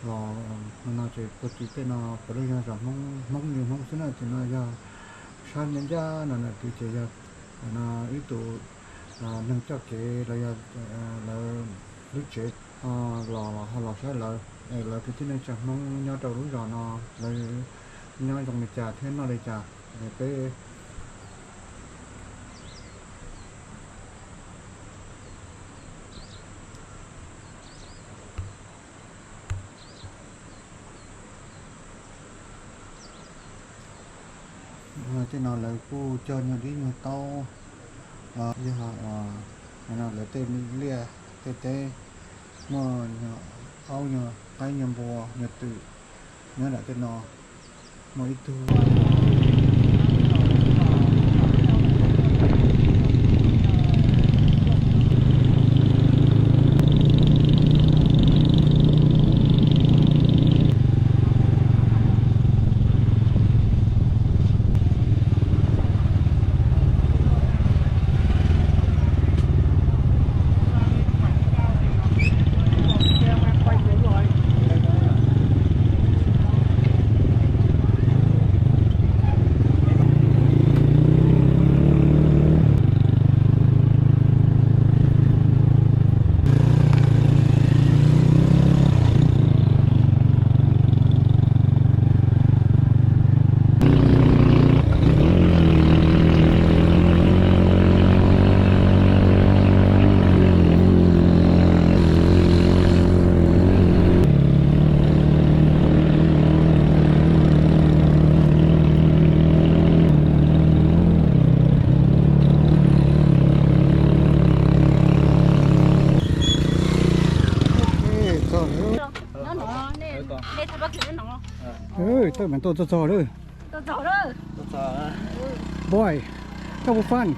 Zos no ces puag tim tej no puav leej yog zos Hmoob, Hmoob li Hmoob xwb na. Ces no yog sab ncaj ncaj no na, ces yog ib tug neeg coj kev los yog lawv lub tsev los ho los saib lawv, lawv kwv tij neej tsa Hmoob nyob rau lub zos no lawv nyob zoo li cas thiab noj li cas. Peb Tej no lawv kuj cog nyuag dib nyuag taub, yog lawv tej liaj tej teb, muaj nyuag aub nyuag qaib nyuag npua nyuag twm nyob nram tej no, muaj ib tug. Tawm mas tuaj txog txog lawm. Boy, koj puas fun?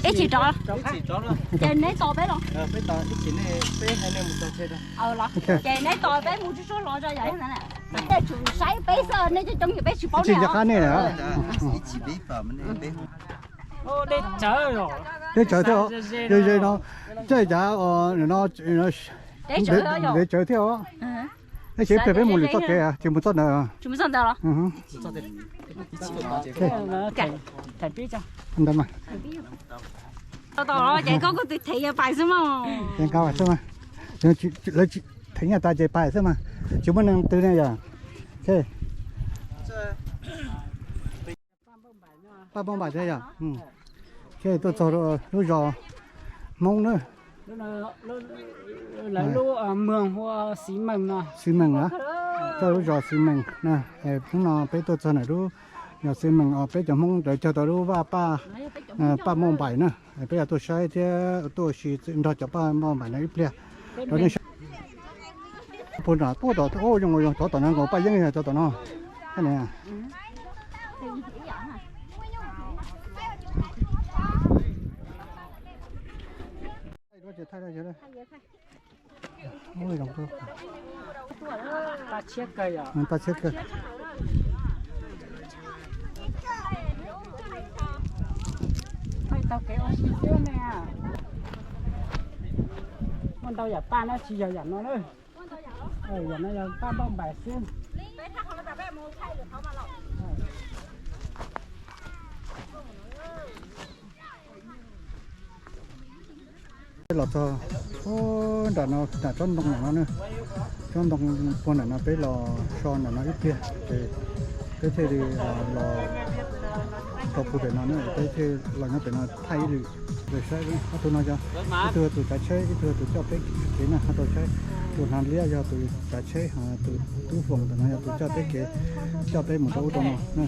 Peb tsis rov, ces neb tos peb los. Ces neb tos peb mus tsuag tsuag los. Tej tsum saib peb xwb, nej coob coob ces peb tsis paub nej. Tsis nco qab nej lawm. Deb tsawv thiab, ze ze no, caij cav no, deb tsawv thiab os. Ces peb mus lwm txoj kev, tsis mus txoj ntawd. Ntawd mas. Ces koj kuj tus them yog pais xwb mas. Lawv them nyaj tas ces pais xwb mas, tsis muaj neeg twg ne yom. Paj Npauj Npaim thiab yom. Ces tuaj txog lub zos Hmoob na. Lub, lub, lub, Xi Mees na. Txog lub zos Xi Mees na. Hnub no peb tuaj txog ntawm lub zos Xi Mees os, peb cov Hmoob lawv cog tau lub vaj Paj, Paj Npauj Npaim na. Peb yuav tuaj saib thiab tuaj ua si nrog cov Paj Npauj Npaim no ib pliag rau nej saib. Puag nram tuaj tom, zoo zoo, cov tom no nkaus Paj Yeeb yog cov tom no. Muaj ntau yam paj na, tsis yog yam no na. Yam no yog Paj Npauj Npaim xwb. Peb los txog nram no, nram tsob ntoo no na, tsob ntoo puag nram no, peb los so nram no ib pliag ces peb thiaj li los rau puag pem no na, peb thiaj los nyob pem no thaij ib lwm. Saib ob tug no yog ib tug tus tsav tsheb, ib tug tus coj peb kev na, ho tau saib tus hnav liab yog tus tsav tsheb, tus tub foom ntawm no yog tus coj peb kev, coj peb mus rau ub rau no na.